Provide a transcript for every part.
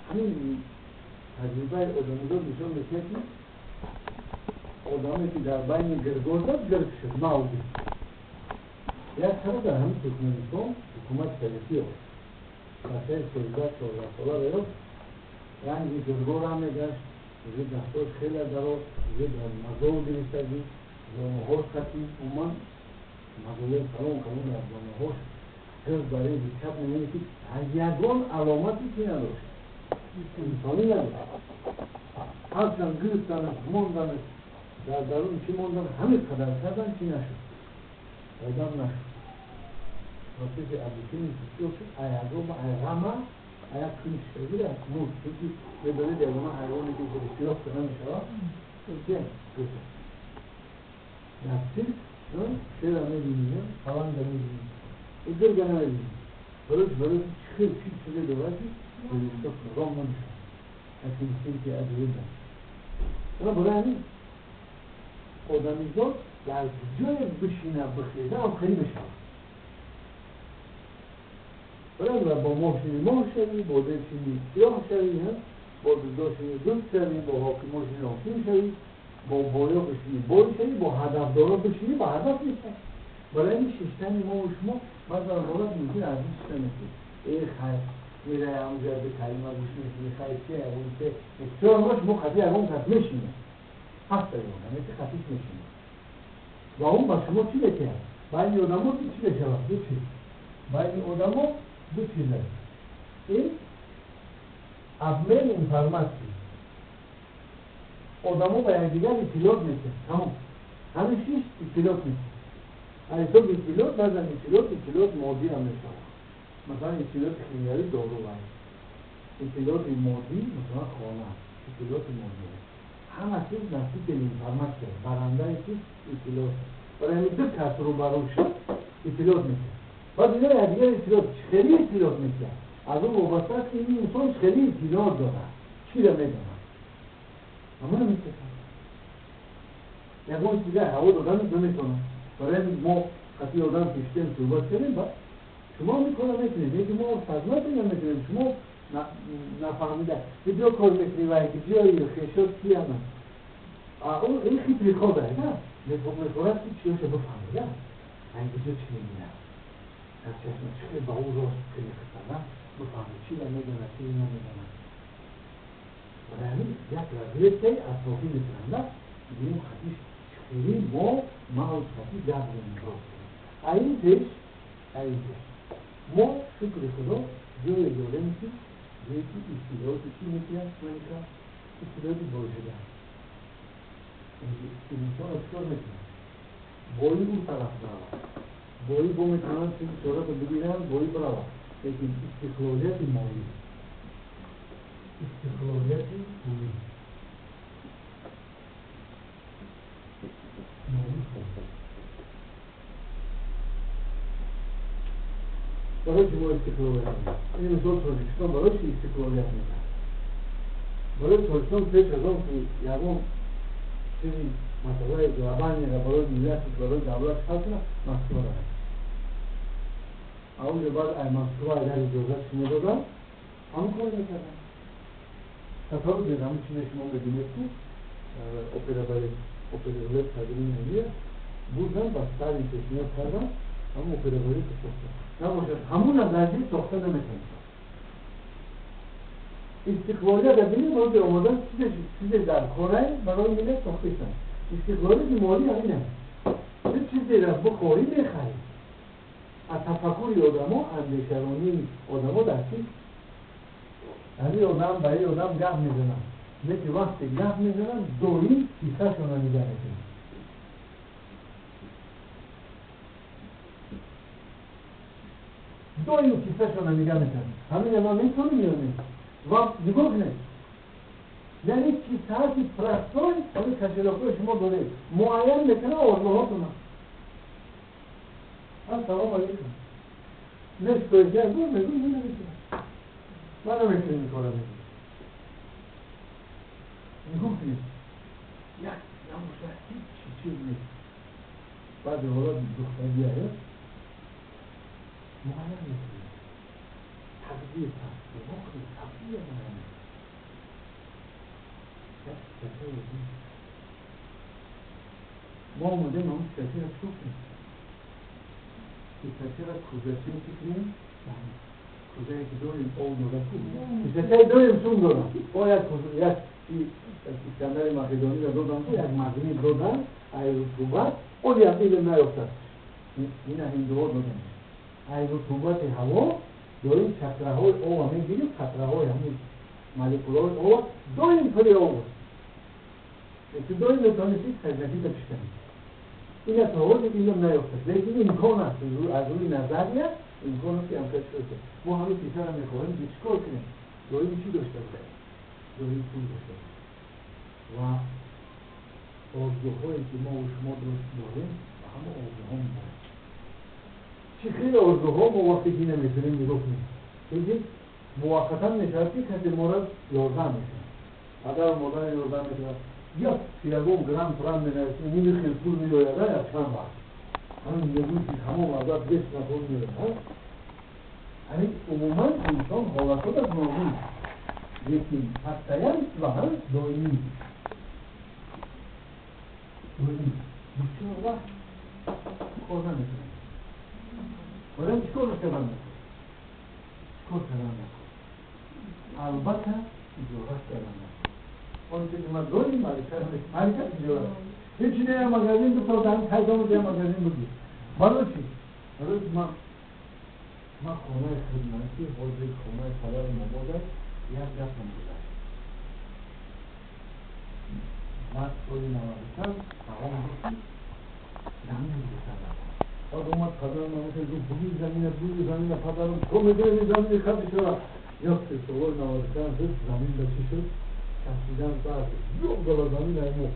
Ҳамин таҷрибаи одамизод нишон медиҳад, ки одаме, ки дар байни гиргор зад, гирг шуд, мавҷуд. Як сара дар ҳамин Туркманистон ҳукумати советӣ ёфт. Бачаи 13-14 сола ёфт, ранги гиргорам мегашт, уже дастҳош хеле дароз, уже дар мазол гирифтагӣ, зонуҳош қатӣ, умуман мазолои калон калон дар зонуҳош, гирд бар ин чап мебинед, ки ягон аломате чи надошт, инсонӣ надошт. Ҳарчанд гирифтанаш, монданаш, дар дарун чӣ мондан, ҳамин қадар кардан, чӣ нашуд, одам нашуд. Процесси обучение бисёр шуд, аязоба, айғама, аяк кун шишагира мурд. Чунки медонед, ягона ҳайвоне, ки дрессировка намешавад, дар цирк шера мебинӣ, паланга мебинӣ, гирга намебинӣ. Барои хел чӣ чизе дорад, ки дрессировка ром намешавад, як инстинкти аҷоиб аст. Барои ҳамин одамизод дар ҷое бишина, бихеза, ҳам хеле мешавад. Барои бо моҳ шини моҳ шавӣ, бо дев шини сиёҳ шавӣ, бо дуздо шини дузд шавӣ, бо ҳокимо шини ҳоким шавӣ, бо боё бишини бой шавӣ, бо ҳадафдоро бишини ба ҳадаф мешавӣ. Барои ҳамин шиштани мо ва шумо баъзан ҳолат мумкин аз ин шиша мекунед, э хай, мерай ҳамҷа, ду калима гӯш мекунӣ, хай, чи ягон се бисёр мо шумо қатъи ягон кас мешинед, ҳаста одаме, ки қатъиш мешинед ва он ба шумо чӣ метиҳад? Байни одамо чӣ мешавад? Ду чиз байни одамо, ду чиз аст. Ин обмен информация, одамо ба якдигар иттилоот метиҳанд, тамом. Ҳамин шиш иттилоот метиҳанд. Аз ҳисоби иттилоот баъзан иттилоот моддӣ ҳам мешавад. Масалан, иттилооти химиявӣ дору аст, иттилооти моддӣ, масалан, хона, иттилооти моддӣ аст. Ҳама чиз носители информация, барандаи чиз иттилоот. Барои ҳамин ду кас рӯбарӯ шуд, иттилоот метиҳад. Баъд ино якдигар иттилоот, хеле иттилоот метиҳад, аз он вобаста аст, ки ин инсон хеле иттилоот дорад, чиро медонад, ҳамона метиҳад. Ягон чиза ҳаво додан наметавонад. Барои ҳамин мо қатъи одам пештем, суҳбат кардем, ба шумо ин кора мекунед, лекин мо сознательно мекунем. Шумо нафаҳмида куҷо кор мекунӣ ва куҷои хешот кияна, ин хитри ход аст, мехоҳад, ки чиёша бифаҳмида, ай куҷо чӣ мебинад, дар чашма чӣ хел ба ӯ рост гирифтана, бифаҳмед чиро медонад, чиро намедонад. Барои ҳамин як разведкаи атрофӣ мекунанда, бигӯем, хатиш хеле мо маус хати гап занем рост. Аин пеш мо, шукри Худо, ҷое дорем, ки ҷое ки иттилооти чӣ метиҳад, маника иттилооти бой шуда инсонро чикор мекунад? Бои ӯ тараф равад, бои бо метавонад чизи чорато бигиранд, бои биравад, лекин истиқлолияти молӣ, истиқлолияти пулӣ молӣ. Барои чи мо истиқлолият? Ин мисол, Тоҷикистон барои чи истиқлолият мекард? Барои Тоҷикистон пеш аз он ки ягон чизи масъалаи глобальныйро барои миллати, барои давлат ҳал кунад, Москва равад. Аунҷо баъд ай Москва агар иҷозат медоданд, ҳамон кор мекарданд. Тасаввур кунед, ҳамон чизе шумо мебинед, ки опера балет, опера балет тағйир бурдан, ба Сталин пешниҳод кардан, ҳамон опера балет сохта набошад, ҳамона наздик сохта наметавонистанд. Истиқлолият бинед, ҳозир омодан чизе дар корай барои миллат сохтаистанд. Истиқлолияти молӣ ҳамин аст: ту чизеро бихоҳӣ, мехарӣ. Аз тафаккури одамо, андешаронии одамо дар чиз, ҳамин одам ба ин одам гап мезанад, лекин вақте гап мезанад, доим кисашона нигаҳ мекунад. Доим кисашона нигаҳ мекунад. Ҳамина ман метавонем ё не? Ва нигоҳ кунед, яъне кисаати простой, ҳамин кошелёкҳои шумо доред, муайян мекунад орзуҳотона. Ассалому алайкум, нест, мегӯ, наметавонам, ман наметавонем ин кора мекунам. Нигоҳ кунед, як набошад, ҳеҷ чиз нест. Баъзе ҳолат духтагия муайян мекунад тақдир. Нигоҳ кунед, тақдир муайян мекунад. Кисачаи орзу. Мо омадем ҳамон кисачаро чикор кунем? Кисачаро кӯзачае ки кунем, кӯзае ки дорем об дорад, кисачае дорем сум дорад. О як як Искандари Мақедониро додам, як магнит додам, ай рутубат, оли ҳам илм наёфтад. Ина ҳиндуҳо доданд. Ай рутубати ҳаво доим чакраҳои ова мегирим, қатраҳои ҳамин молекулаҳои ова доим пури об аст. Ту доим метавонисти саҷдакита пишканӣ. Ина то ҳозир илм наёфтад, лекин имкон аст, аз рӯи назария имкон аст ки ҳамкор чӣ. Мо ҳамин кисаро мехоҳем ки чӣ кор кунем? Доим чӣ дошта бошем? Доим пул дошта бошем. Ва орзуҳое ки мо шумо дорем, ба ҳама орзуҳо мебарем. Чӣ хеле орзуҳо мо вақте ки наметавонем нигоҳ кунем, лекин муваққатан мешавад ки касе моро ёрдам мекунад, падару модар ёрдам мекунад, як ягон грам прам менависем, ними хел пул меояд, як чанд вақт ҳамин мегӯй ки ҳамон маблағ бесна пул меояд. Ҳамин умуман инсон ҳолатҳо гуногун, лекин постоянство ҳам доимӣ доимӣ бисёр вақт кор намекунад. Одам чӣ кор кардан накун? Чӣ кор кардан накун? Албатта тиҷорат кардан накун. Он чизе ки ман дорим, малика малика тиҷорат. Ҳеҷ не, магазин бисозам, пайдо мешавад, магазин буди. Барои чӣ? Барои ман хонаи хидматӣ, ҳозир хонаи падару модарам як гапам гузашт. Ман соли 95 тағом гуфт ки замин гирифтан. Баъд омад падарам гуфт: буги замина, буги замина, падарам то медони замини хати шава. Як солҳои 95 шуд, замин ба чӣ шуд? Часпидан сар шуд. Ёк дала замин ай мо.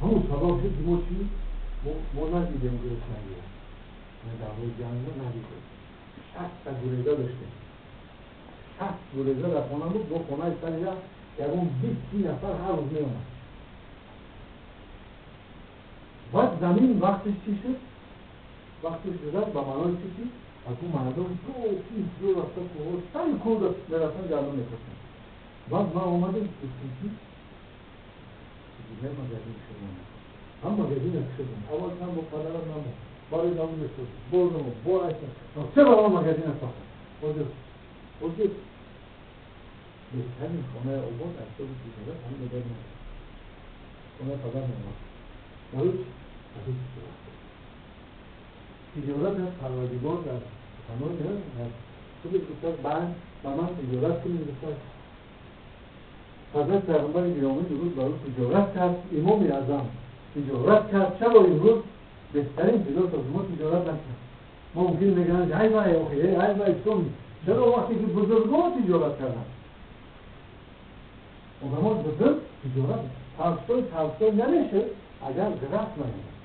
Ҳамун сабаб шуд ки мо чӣ? Мо надидем гуруснагиро. Мо давраи ҷангро надидем. 60-та гуреза доштем. 60 гуреза дар хона буд, бо хонаи сари ягон 20 нафар ҳар рӯз меомад. Баъд замин вақтиш чӣ шуд? Вақтиш гузашт, ба маънои чӣ ки аку мардум то ки рафта кӯҳо сари кӯҳ мерафтан, гандум мекоштанд. Баъд ман омадем, гуфтем ки дигар магазин шудам. Ҳам магазин шудам. Аввал ман бо падарам намуд. Барои намуд мешуд. Боз намуд, бо айсам. Се баробар магазин сохтам. Ҳозир ҳозир беҳтарин хонаи обод аз ҳисоби тиҷорат ҳамин обод намуд. Хонаи падар намуд. Барои чӣ? Барои тиҷорат. Тиҷорат аз Парвардигор дар суханони дар худаш гуфтааст, ба ман тиҷорат кунед гуфтааст. Ҳазрат Пайғамбари гиромӣ дуруд бар ӯ тиҷорат кард, Имоми Аъзам тиҷорат кард. Чаро имрӯз беҳтарин философ мо тиҷорат накард? Мо мумкин мегӯянд, ай вай, охи, ай вай, чикор? Чаро вақте ки бузургон тиҷорат карданд? Одамон бузург тиҷорат. Толстой намешуд агар граф намешуд.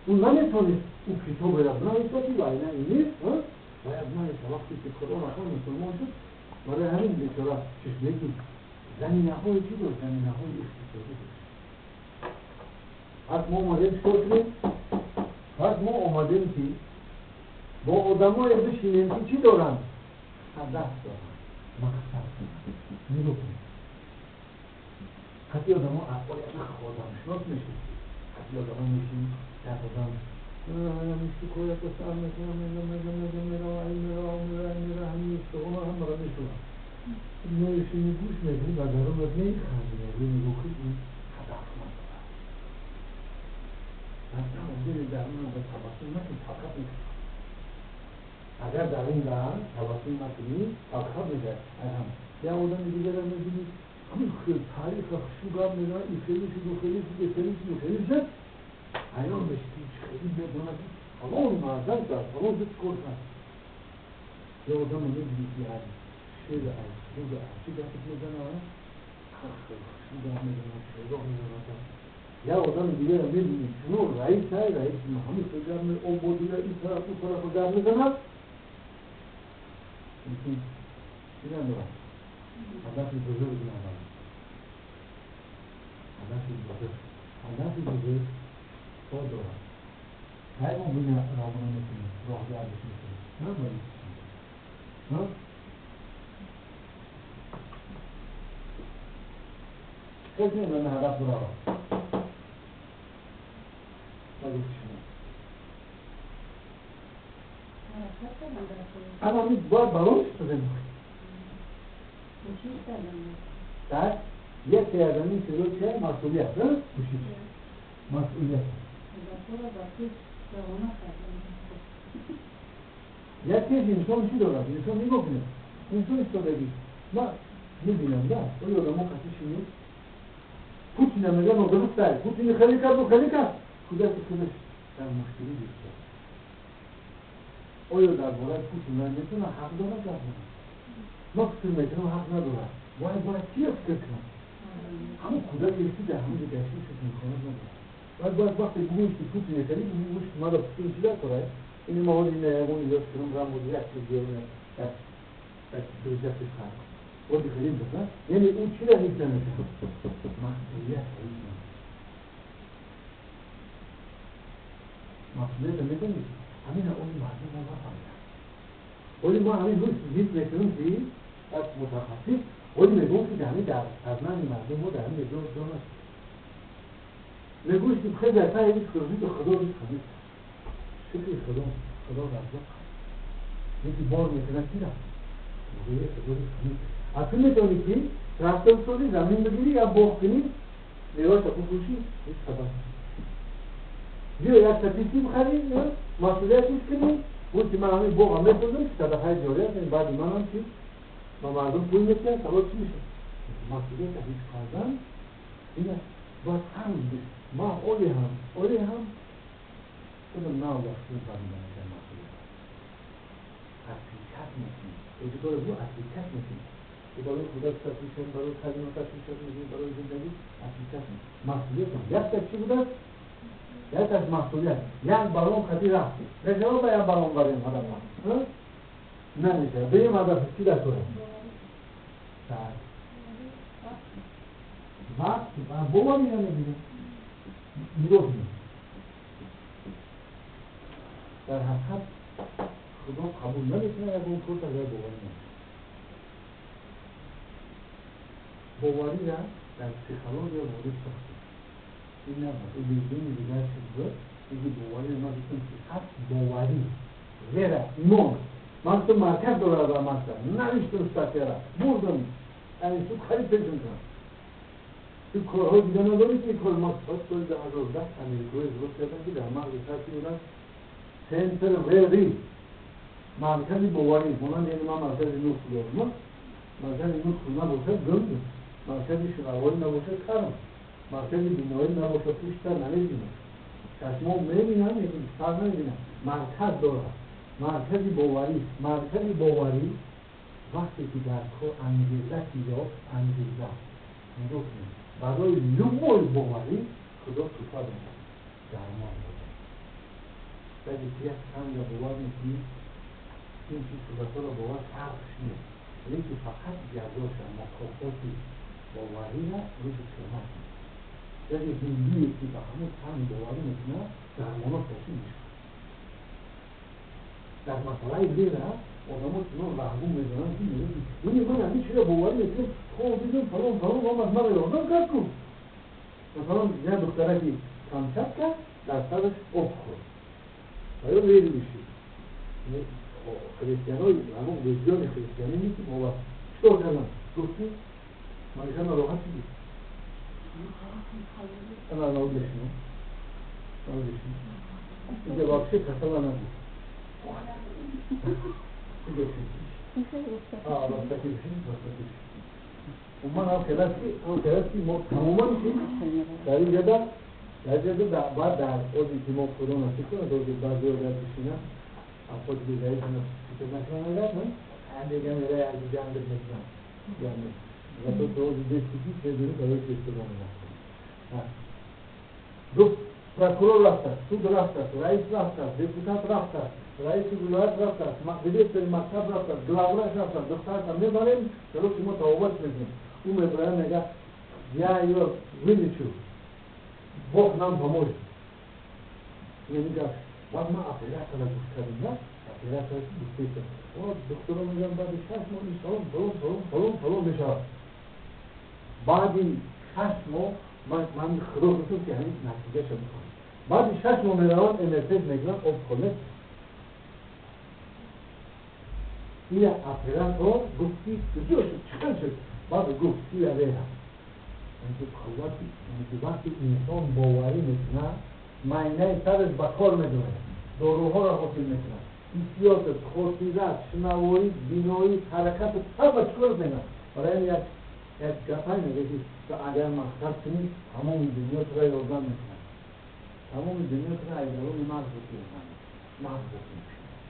Ӯ наметавонист ӯ китоберо бинависад ки «Война и мир», бояд нависа. Вақте ки Қуръон хон мусулмон шуд, барои ҳамин бечора чиз, заминаҳои чӣ дошт? Заминаҳои иқтисодӣ дошт. Пас мо омадем чикор кунем? Пас мо омадем ки бо одамое бишинем ки чӣ доранд? Ҳадаф доранд, мақсад доранд. Нигоҳ кунед, қатъи одамо одамшинос мешед, қатъи одамо мешинӣ, як одам шикоята сар мекунам, мега, мега, мега, мерава, ин мерава, мерава, мера, ҳамин устухона ҳамаро мешӯрам. Мешинӣ, гӯш мекунӣ, ба дарунат механдӣ, мегӯӣ: нигоҳ кун, ин ҳадаф надорад. Дар дили дарунат табассум накун, фақат мекунӣ. Агар дар ин даҳан табассум накунӣ, фақат мегӯяд. Як одами дигарро мебинӣ, ҳамин хел тариха хушу гап мезанад, и хеле шуд, хеле шуд, хеле шуд, хеле шуд, ҳайрон мешӣ ки хеле медонад ки фалон мардак дар фалон ҷо чӣ кор кард. Як одамро мебинӣ ки аз шеър, аз суруд, аз чӣ гап мезанад, ҳар хел хушу гап мезанад, шеъро мезанад. Як одами дигарро мебинӣ, чунон раис ай раис, ҳамин хел гап ободира ин тараф, ӯ тараф гап мезанад, лекин чӣ надорад? Ҳадафи бузург надорад. Ҳадафи бузург, ҳадафи бузург то дорад. Кай мо бина равона мекунем, роҳгардиш мекунем? خیلی من هدف برو. شما اما می باید بالون شده در یکی از این چیزا چه مسئولیت نه؟ کوشش مسئولیت. یکی از انسان چی دارد؟ انسان نگاه کنه انسان ایستادگی ما میبینم نه اون آدمو قطعی شنید پوتین هم میگه نادرست است. پوتین خیلی کرد و خیلی کرد کودک خودش در مشکلی گرفتار. آیا درباره پوتین من میتونم حق دارم در من فکر میکنم حق ندارم. باید چی فکر کنم؟ همون کودک یکی در همون گشتی فکر میکنه ندارم. باید وقتی بگویش که پوتین خیلی بگویش که من پوتین چی در کنه این ما حالی نه اون ایجاز کنم رم بود یک چیز بیرونه یک دوزت خرد باید خیلی بکنم. یعنی اون چی را هیچ نمیکنه مسئولیت هیچ نمیکنه. مسئولیت میدونید همین اون مردم ما نفهمیدن. ولی ما همین روز هیچ میکنیم که از متخصص ولی میگم که همین در از من مردم ما در همین جا جا نشد. میگوش که خیلی از هیچ کروزی به خدا روز خدید شکر خدا خدا رزاق یکی بار میکنه کی رفت میگه خدا روز خدید اصلا میتونی که رفتم سازی زمین بگیری یا باغ کنی میوه تا بفروشی هیچ خبر بیا یک تپیسی بخری مسئولیتش کنی بود که من همین باغ هم میسازم که صدقه جاریه است بعد من هم چی با مردم پول میتونن سوال چی میشه مسئولیت هیچ کردن اینه باید هم ما اولی هم خودم نه وقتی فهمیدم که مسئولیت حقیقت میکنیم اجبار رو حقیقت میکنیم برای خدا تشویش برای کلمه تشویش میکنیم برای زندگی حقیقت میکنیم مسئولیت یک تا چی بوده؟ یک از مسئولیت یک بالون خطی رفتی رجوع به یک بالون بریم هدف نمیشه بریم هدف چی در کنیم؟ وقت بابا میگم میگم نگاه کنیم در حقیقت خدا قبول نمیکنه اگر اون کار اگر باوری نمیکنه. باوری را در پسیخولوژی وارد ساخته این نبود این بیدون دیگر چیز بود اینکه باوری ما گفتم که حق باوری غیره ایمان من تو مرکز داره در مکتب نوشتم ستاره بردم یعنی تو خیلی پیشم کنم تو کارهای دیگه نداری که کار ما سال 2010 امریکایی ازدواج کردن که در مغز سطحی بودن سنتر غیری مرکزی باوری مانند یعنی من مرکز نطق دارم مرکز نطق نباشد گم مرکزی شنوایی نباشد کرم مرکزی بینایی نباشد پشتر نمیبینم چشمان میبینم یعنی سر نمیبینم مرکز دارم مرکزی باوری مرکزی باوری وقتی که در کار انگیزه یافت انگیزه نگاه کنید برای لبوی باوری خدا توفه میده درمان میده ولی که یک چند یا باور میکنی این چیز خدا را باور فرقش نیست ولی که فقط جزاش مکافات باوری را روز قیامت میده. ولی هندی که به همون چند باوری میکنه درمانات کسی میشه در مسئله دیره آدم ها چنان رهبون میزنن که میگه من همین چیز باوری میکنم خب دیدم فلان فلان آمد مرا یادم کرد کن مثلا یه دختره که کمچت کرد در سرش آب خورد و یا ویری میشید خریستیان های همون وجدان خریستیانی نیست که باور چطور کردن گفتی من ناراحت شدی انا ناراحت بشینم اینجا واقعی کسا نبود من هم کلاسی ما تماما در این جدا بعد در اوزی که ما خدا نصیب کنه دوزی بعضی ها در بشینن افراد دیگری که فکر نکنن اگر هم دیگه میره از جنب نکنن یعنی و تو دوزی دستگی چه دوری برای که اشتباه میکنن گفت پرکورور رفت است، سود رفت است، رئیس رفت است، депутат رفت است، رئیس ولایت رفت است، директор مکتب رفت است، главврач رفت است، دخترش میبریم جلو که ما توبه میکنیم. او میبرم میگه я ее вылечу, Бог нам поможет. یعنی میگه بعد ما операция را گوش کردیم نه операция گفته کرد دکترها میگن بعد 6 ماه این فلان فلان فلان فلان میشود. بعد 6 моҳ ман худо гуфтам, ки ҳамин натиҷаша бихонам. Баъди 6 моҳ мераванд, МРТ мекунанд, опухоль нест. Ина оператор гуфт, ки куҷо шуд, чӣ хел шуд? Баъд гуфт, сила вера. Қуввати, вақти инсон боварӣ мекунад, майнаи сараш ба кор медорад, доруҳоро ҳосил мекунад, ҳиссиётат, хотират, шунавоӣ, биноӣ, ҳаракатат, ҳама чӣ кор мекунад. Барои ин як гапай мегӯяд, ки агар мақсад кунӣ, тамоми дунё туро ёрдам мекунад. Тамоми дунё туро аз даруни мағзат ёрдам мекунад. Мағзат мешавад,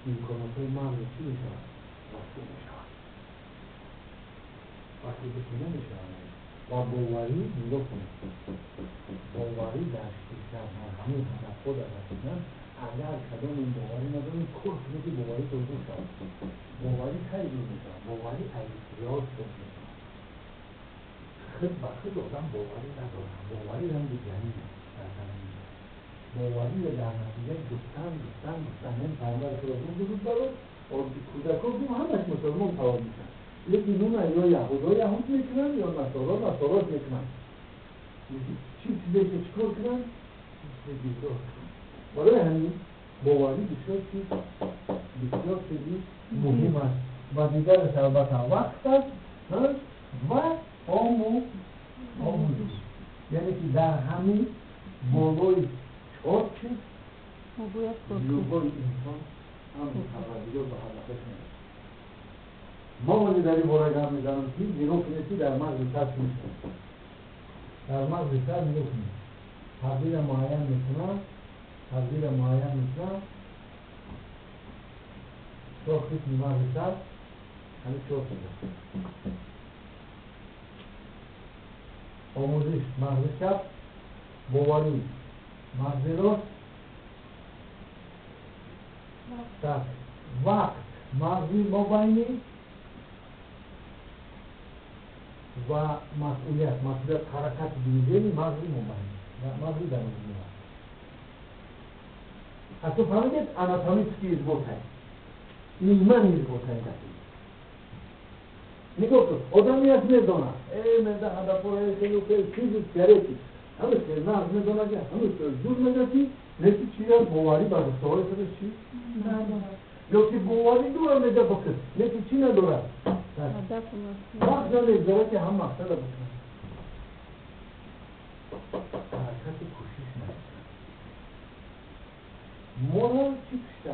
имконотҳои мағз чӣ мешавад? Васеъ мешавад. Вақте ки намешавад ва боварӣ, нигоҳ кунед, боварӣ дар ширкат, дар ҳамин ҳадафҳо дар расидан, агар кадоме боварӣ надорем, кор кунед, ки боварӣ зуд шавад. Боварӣ кай зуд мешавад? Боварӣ аз риёз зуд мешавад. Худ ба худ одам боварӣ надорад. Боварӣ ранги ҷанин аст дар замин. Бовариро дар натиҷаи гуфтан, гуфтан, гуфтан. Ин Пайғамбар худо гуфт: дуруд барод кӯдакҳо, гуфт, ҳамаш мусулмон таваллуд мешаванд, лекин нуна ё яҳудо яҳуд мекунанд, ё насоро насорош мекунанд. Чӣ чизе ки чӣ кор кунанд, чӣ чизе бекор кунанд. Барои ҳамин боварӣ бисёр чиз, бисёр чизи муҳим аст. Ва дигараш албатта вақт аст ва омӯзиш, яъне ки дар ҳамин болои чор чиз любой инсон амри Парвардигор ба ҳадафаш мерасад. Мо вале дар ин бора гап мезанам, ки нигоҳ кунед, ки дар мағзи сар чӣ мешавад. Дар мағзи сар нигоҳ кунед, тақдира муайян мекунад, тақдира муайян мекунад. Чор қисми мағзи сар, ҳамин чор чиз аст: омӯзиш мағзи чап, боварӣ мағзи рост, так, вақт мағзи мобайнӣ ва масъулият, ҳаракати движение мағзи мобайнӣ, мағзи дарунӣ. Ҳатто фаҳмидед, анатомический исботай, илман исботай гапи. Нигоҳ кун, одами як медонад, меда ҳадафҳои хеле хеле чизи теоретик, ҳамаш нағз медонад, ҳамаш зуд мегӯяд, ки неки чия боварӣ ба гуфтаҳои худаш чӣ ё ки боварӣ дорад, мега бикун, лекин чӣ надорад? Вақт намегузарад, ки ҳам мақсада бикунад, ҳаракати кӯшиш намекунад. Моро чӣ кушта?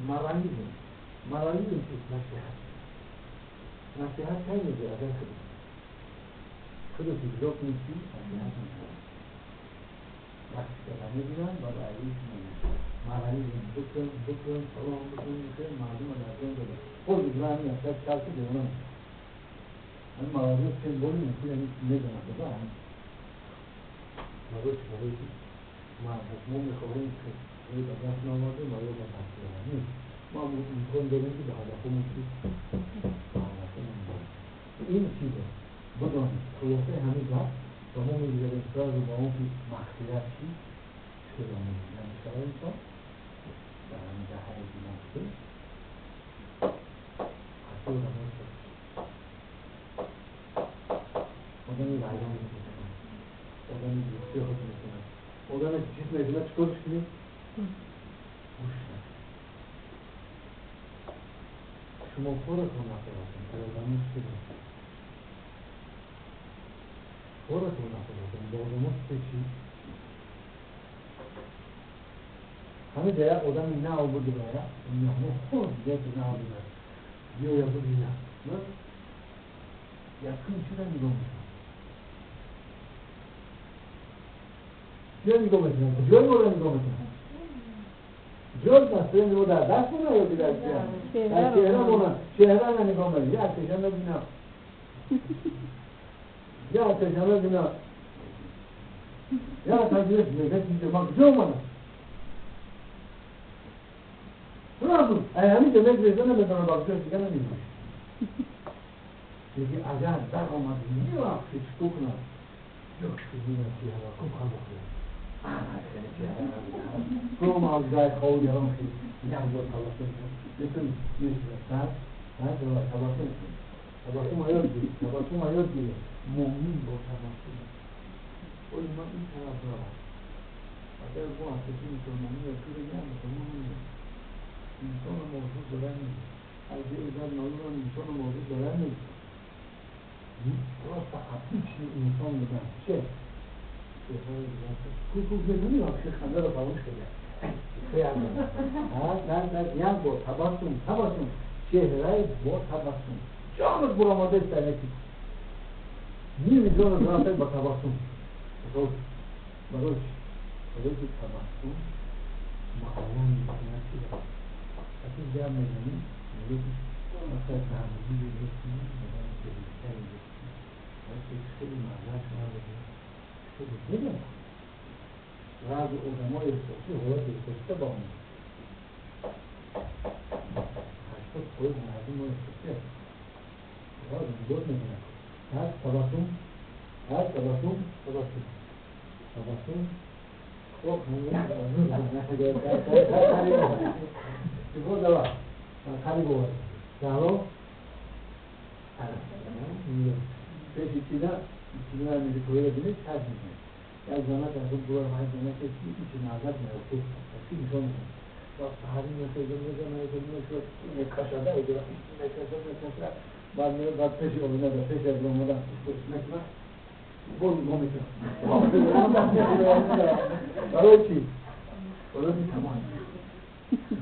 Морализм. Морализм чист? Насиҳат. Насиҳат кай мегӯяд? Агар худо иҷро кунед, чӣ насиҳат мешавад? Вақти када мебинанд ва ба аюш мегӯянд. Морализм: бикун, бикун, фалон бикун, бикун. Мардума дар ҷон дода боз ҳамин аксар калки девона мешавад. Ҳамин молодёжь тем более мумкин медонад да ҳамин. Барои чӣ? Барои ки мо мехоҳем, ки ба даст наомадем ва ё ба даст биёрем. Мо имкон дорем, ки ба ҳадафҳомон чӣ, ба ҳадафҳомон барем. Ин чизе бидонед. Хулосаи ҳамин гап ва мо мегузарем сразу ба он, ки мағфират чӣ чиро намешавад инсон дар ҳамин даҳаи ки мо шудем. Ҳатто одамои одами вайрон мекунад, одами бисёр мекунад, одаме чиз мекунад, чӣ корш кунед? Гӯш накунед. Шумо коратон нахоҳатон, одамо чӣ коратон нахоҳатон, бо одамо чӣ. Ҳамин ҷа як одами нав будурая, яке нав будурая, биёя бибина, якум чиро нигоҳ мекунад? Чиро нигоҳ мекунад? Ҷои моро нигоҳ мекунад. Ҷой настроение мо дар даст мона ё дигар дар чеҳра мона? Чеҳра нигоҳ мекунад. Як чеҳра мебина, як чеҳра мебина, як таҷриба мегӯяд: инҷо ман куҷо омадам? Сразу ай ҳамин ҷо мегиреза, намедонам ба куҷо, дига намедонам. Лекин агар даромад, мерафт, чӣ кунад? Ё чеҳра кум хабохӯрад, кум аз ҷай хов ярон, як бор талаффуз мекунад, мешуда сар талаффуз мекунад. Табассум ҳаёт гиред, табассум ҳаёт гиред. Мӯмин бо табассум. Оли ман ин тараф дорам. Агар мо аз пеши мусулмонӣ ё пире гирам, мусулмон намеем. Инсону мавҷуд дора нест. Аз ҷои зад маълумам инсону мавҷуд дора нест. Просто обычный инсон будан. Че? Ку-ку медонӣ, вообще хандаро фаромӯш карда. Як бор табассум, табассум, чеҳраи бо табассум. Ҷонат буромадааст дар яки. Ними ҷонат рафта ба табассум. Барои чӣ? Барои ки табассум муайян мекунад чиро. Вақте гап мезанӣ, мегӯӣ ки масалан ғамгин мешавӣ, одами серьёзтаре мешавӣ. Вақте хеле мазза шума мегӯяд, хеле медонам. Баъзе одамои эҳсосӣ ҳолати эҳсосита ба он 80% мардум мо эҳсосӣ аст. Нигоҳ мекунад. Ҳар табассум, ҳар табассум, табассум, табассум. Пеши чиза, чиза мегӯяд, бинед, чашм мекунад. Як занак аз он бура ҳай занак ки ичи назар меофт, ки нишон медиҳад. Вақт саҳари мехезад, мезанад, мешуд, мекашада, мекашад, мекашад, баъд меояд, баъд пеши оина, дар пеши аз омадан истос мекунад, боз нигоҳ мекунад. Барои чӣ? Барои ки тамом.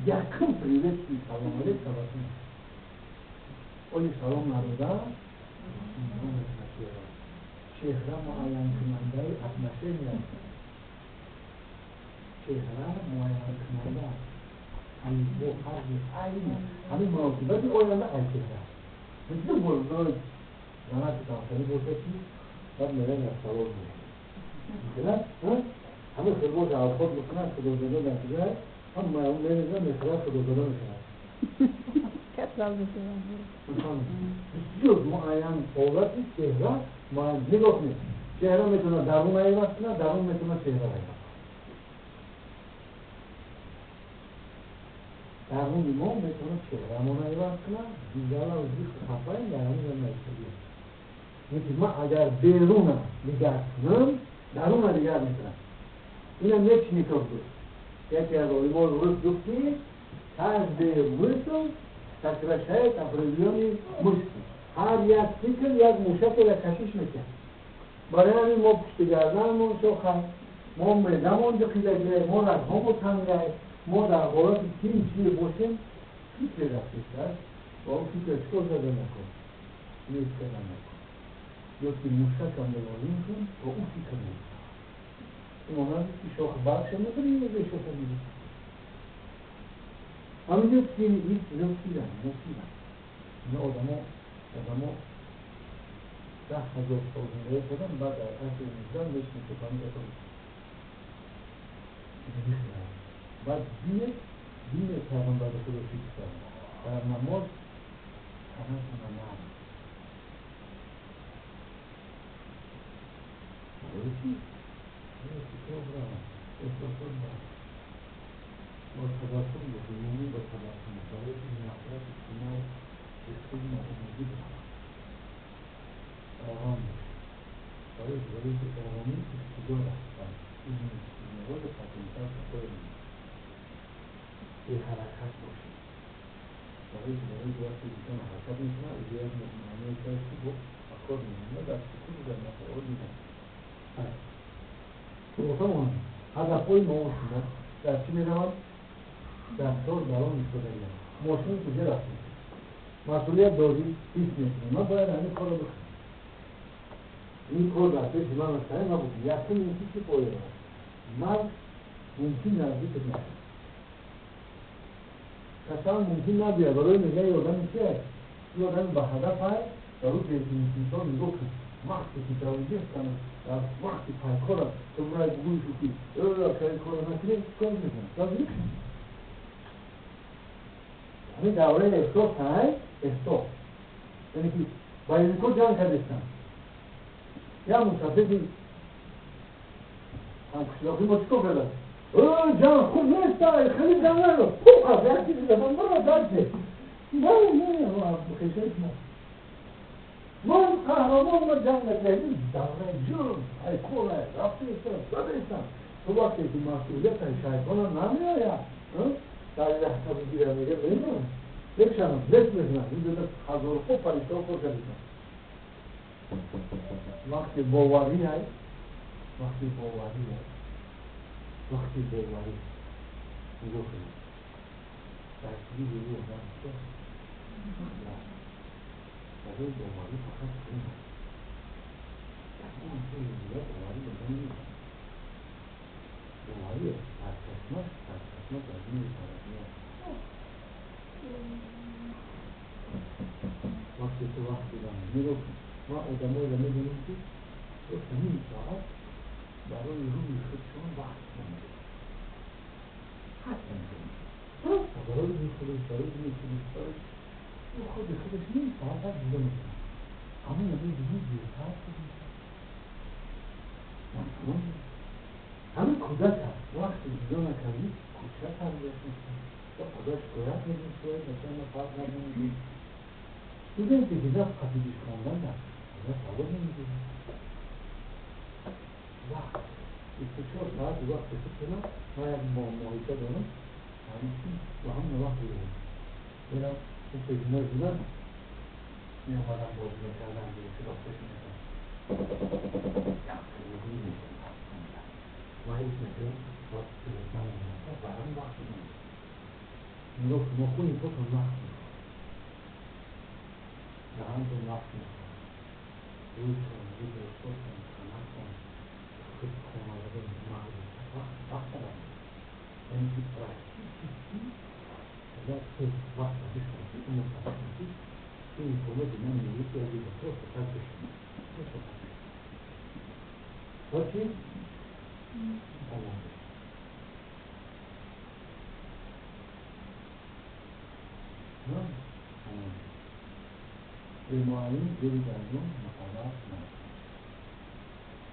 Якум приветствие салом алейк табассум. Оли салом надода, нигоҳ мекунад чеҳра. Чеҳра муайянкунандаи отношения аст. Чеҳра муайянкунанда аст. Ҳамин бо фарзи айн, ҳамин муносибати оянда аз чеҳра. Мисли бозор занаки тамсалӣ бошад ки баъд мегӯянд як савол мекунад. Ҳамин хирбош авход мекунад, худозода дар куҷояст? Ҳам мерезад, мехӯрад, худозода мешавад. Бисёр муайян ҳолати чеҳра муайян. Нигоҳ кунед. Чеҳра метавонад дарун иваз кунад, дарун метавонад чеҳра иваз кунад. Даруни мо метавонад чеҳрамон иваз кунад, дигарро зиқ хафаем, дар ҳамин ҷо наистодем. Лекин ман агар беруна дигар кунам, даруна дигар мекунам. Инам Мечников гуфт. Яке аз олимони рус гуфт ки каждая мысль сокращает определенные мышцы. Ҳар як фикр як мушакеро кашиш мекунад. Барои ҳамин мо пушти гарданамон шохад, мо меъдамон ҷиқидагиай, мо рагҳомон тангай, мо дар ҳолати тинчие бошем, фикре рафтааст ва он фикр чикор карда накун? Нест карда накун. Ё ки мушакам мулоим кун, то ӯ фикр мекунад. Ин монанди ки шох баргша мебарӣ ё бешоха мебарӣ. Ҳаминҷо ин чизо фиранд, ино фиранд. Ино одамо 10,000 сол зиндагӣ карданд, баъд дар асри 19 мешиносанд ҳамин. Баъд дини пайғамбари худо фикр кард. Дар намоз танашона нарм. Барои чӣ? Барои фикрҳо раванд, эҳсосот раванд. Бо табассум бошед, мӯмин бо табассум. Барои ки нафрати кинаю ҳиққи ноумедӣ биравад. Ором бошед. Барои ки оромӣ иқтидор аст ва ин маводи потенсиал сафои беҳаракат бошед. Барои ки вақте инсон ҳаракат мекунад, ӯ як маъное кард ки бо ба кор мемонад, дар сукут дар нафаъол мемонад. Хулоса муҳим. Ҳадафҳои мо шумо дар чӣ мераванд? Дар чор дарон истодагианд. Мошин куҷо рафтем? Масъулият дорӣ, ҳис мекунӣ. Ман бояд ҳамин корро бикунам. Ин кор дар пеши ман аст, ман букунам. Якум ин ки чӣ фоида дорад? Марг мумкин наздикат нашавад. Касал мумкин набиёяд. Барои мегӯяд ин одами чи аст? Ин одами ба ҳадаф аст, дар ӯ инсон нигоҳ кун. Вақте ки тавҷеҳ кунад, дар вақти пайкор аст, ту бояд бигӯӣ ки агар ин корро накунӣ, чӣ кор мекунӣ? Ҳамин давраи эҳсос ҳай, эҳсос. Яъне ки боевикҳо ҷанг кардистанд. Як мусафиди ҳамқишлоқи мо чӣ кор кардааст? Ҷанг хуб нест, хеле ҷанг надор. Пух аст, як чизи задам, бара дальше. Не, не, хешаи шумо. қаҳрамон ма ҷанг накардӣ, давраи ҷурм, айкола, рафтаистам, задаистам. Ту вақте ки масъулияти шайтона намеояд, дар лаҳза бигира мега мемонам. Мекшанам, лес мекунам, инҷо ҳазорҳо фариштаҳо кор кардистам. Вақти боварӣ ай, вақти боварӣ ай, вақти боварӣ. Нигоҳ кунед. Дар килиди ӯ одам чист? Барои боварӣ фақат ин аст. Ягон чизи дигар боварӣ дода намешавад. Боварӣ сарчашмаш, сарчашмаш аз нури парвардигор. Вақте ту вақти нигоҳ кун, ман одамоеро медонам, ки просто ним соат барои рӯи худшон вақт намедиҳанд. Ҳатто намедиҳанд. Просто барои рӯи худаш, барои рӯи худаш, барои ӯ худи худаш ним соат вақт ҷудо мекунад. Ҳамон рӯзи дертар мешавад. Ҳамин кӯдак аст, вақте ҷудо накардӣ, кӯча тарбият мекунад. Ва худо шикоят мекунад, шояд бачаи фарқ намедиҳад. Студенте ки даст қапидиш хондан аст, худо савод намедиҳад. Вақт 24 соат вақти худро ман як моҳича дорам, ҳамин бо ҳамин вақт мегирам. Мерам пешино шудам, меомадам бозӣ мекардам, китобхош мекардам. Ман ҳис мекардам, барам вақт намедиҳад. Нигоҳ кун, нохуни потон вақт мехоҳад. Даҳантон вақт мехоҳад. Рӯйтон, либосотон, танатон, худ хонавода, мағз, вақт, вақт талаб мекунад. Яъне ки практически агар ту вақтро бишносӣ, умрро бишносӣ, ту имконоти намегирӣ, ки аз инҷо просто так бишинӣ. Просто так бишинӣ. Ва чӣ? Омӯзиш. Омӯзиш. Бемуаллим зери гандум муқаррар намешавад.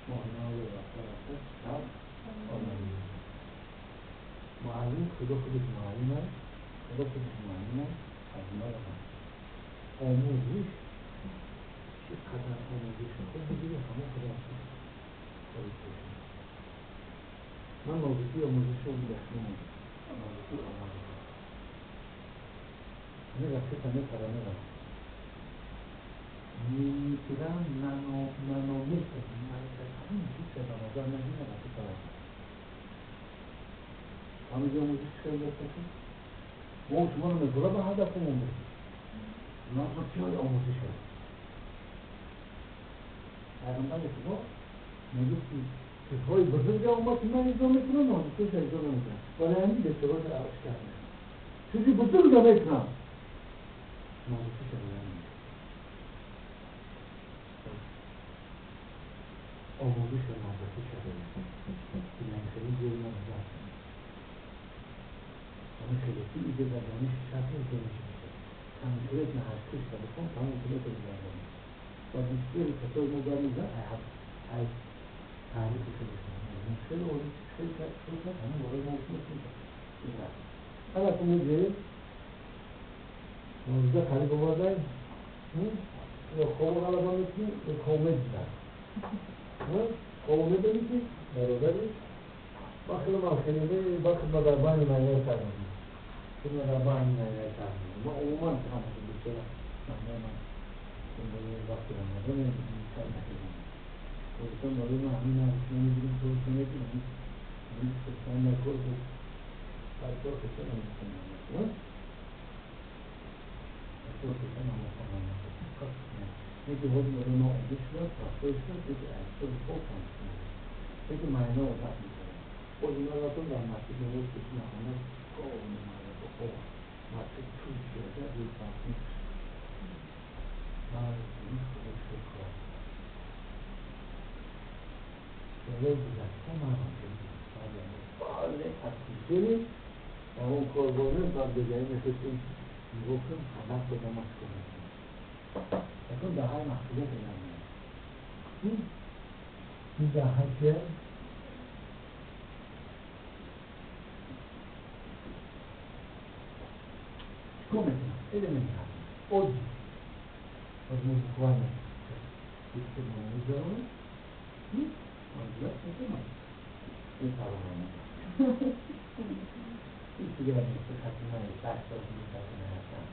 Моҳинаи рафта рафта шаб омадӣ. Муаллим худо худаш муаллим аст, худо худаш муаллим аст, аз мо омӯзиш чӣ қадар омӯзиши хуб бигирӣ, ҳамон қадар кори пеш. Ман нозукии омӯзишро дашном нозукии омӯзиш. Ҳамин ракета мепара меравад. Микрон, нано, нанометр, майдатарин чизе ба назар нагирад ракета рафт. Ҳамин омӯзиш хеле дошта мо шуморо мегӯра ба ҳадафмон бирасем. Нозукиҳои омӯзиш аст. Пайғамбари Худо мегуфт, ки чизҳои бузурге омад, ки ман иҷро мекунам, нозукиҳояшро иҷро намекунам. Вале ҳамин бечораҳоро шикаст мекунам. Чизи бузурге мекунам, нозукиҳояшро риоя намекунам. Омӯзиш ва нозукиҳояшро риоя кунем. Хеле зери мо назар кунем. Ҳамин хеле ки иҷо дар дониши шарт нест, дониши бошад. Конкретно ҳар кишта бихон, тамом кунед дар дониш. Ва бисёри касои мо гап мезананд, ай таърихи худашон. Хеле олӣ, хеле кард, хеле кард, ҳамин барои мо ибрат. Ҳала кун мегӯед, 19 қариб овардаем, ё хобу ғалаба мекунӣ, ё хоб медиҳад. Хобу медонӣ, ки бародари бахил ман хеле бахил ма дар байни майнаи сар мекунам. Ма дар байни майнаи сар мекунам. Ма умуман ҳамаи бечора маҳнаи ман вақти Рамазон сар накардам. Тоҷикистон барои ман ҳамин намегирем, Тоҷикистон мекунам. Ҳамин Тоҷикистон кор ҳар кор хеста намекунам. Кор хеста намекунам. Яке ҳозир барои мо оддӣ шудааст, рафтор шудааст, яке ҳисоби хоб кам шудааст. Яке майна одат мекардам. Боз ина рафтам дар масҷид намоз пеши нахонда, кор майна бо хоб. Масҷид тӯл шуда, рӯи фарқ ман худо шукр. Солҳои гузашта ман ҳам бале аз кӯчаи дар он коргоҳе баъд бегаӣ мехостем нигоҳ кунем, ҳадаф додам машғул мекунем. Акнун дар ҳар масъулият намеояд. Ин даҳа чия? Чикор мекунам? Элементарно. Оддӣ. Возможно, буквально фикр намегузаронем, манзилат мекунам. Ин парвона. Ҳеҷ дигар нест, хатимаи 10 сол хатима ҳастам.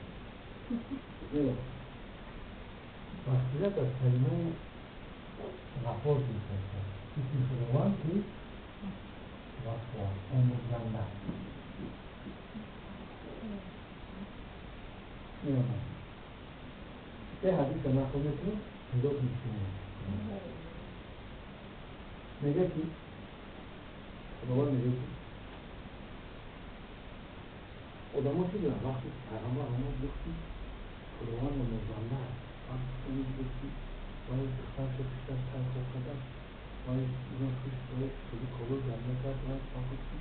Мағфират аз калимаи ғафор гирифта шудааст. Исми Худованд ки ғафор, омӯзанда. Се ҳадиса нақл мекунем, ҳидоят мешунем. Мегӯяд ки Худованд мегӯяд ки одамо чӣ доранд? Вақте пайғамбар омад гуфт ки Худованд омӯзанда аст. Вақте гуфт ки вай духтарашо куштааст, сар хоб кардааст, вай ино кушт, вай худи коло ҷамъ кард, вай гуфт ки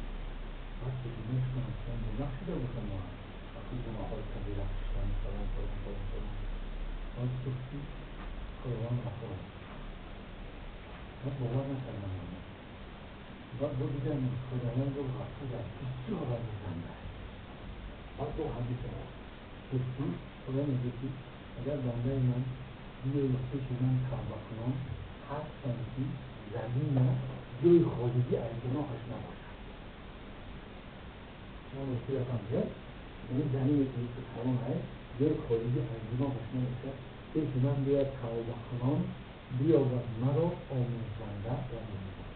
вақте ки мешунавам гуноҳ шуда бошам, вақте гуноҳҳои кабира куштан, фалон, фалон, фалон, фалон. Баъд гуфт ки Худованд ғафур аст. Баъд бовар накардам. Баъд бо дидам Худованд гуфт ғафур аст, бисёр омӯзанда аст. Баъд бо ҳадис овард. Гуфт ки Худо мегӯяд ки агар бандаи ман биёяд пеши ман тавба кунон, ҳарчанд ки замина ҷои холигӣ аз гуноҳаш набошад. Шумо мушкилатон ҳаст? Яъне замине ки калон аст, ҷои холигӣ аз гуноҳаш набошад, пеши ман биёяд тавба кунон, биёбад маро омӯзанда ва меҳрубон.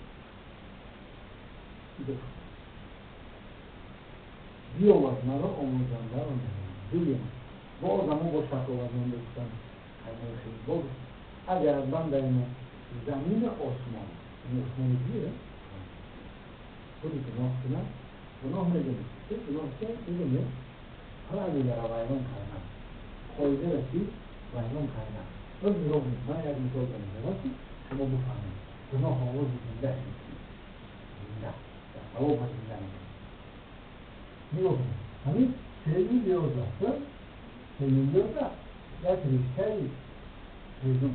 Биёбад маро омӯзанда ва меҳрубон. Дуюм, бо одамо бо шафоватманд гуфтан боз агар бандаи мо замини осмон, яъне осмони дигар, худи гуноҳ кунад, гуноҳ медонед, чӣ гуноҳ чӣ медонед? Правиларо вайрон кардан, қоидаро чӣ вайрон кардан. Боз нигоҳ кунед, ман як мисол мезанам ки шумо бифаҳмед. Гуноҳ овози зинда шуд, зинда, дар савоб зинда мекунад. Нигоҳ кунед, ҳамин целлюлоза, целлюлоза як риштаи ҳезум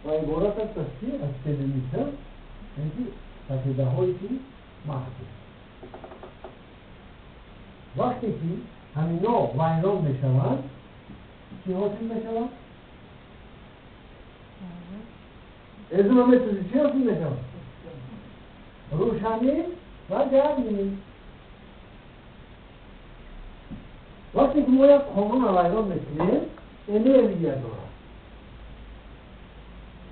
ва иборат аст аз чӣ? Аз целлюлита, яъне ки сафедаҳое ки махсус. Вақте ки ҳамино вайрон мешаванд, чӣ ҳосил мешаванд? Ҳезума месӯзӣ, чӣ ҳосил мешавад? Рӯшанӣ ва гармӣ. Вақте ки мо як қонунро вайрон мекунем, энергия дорад.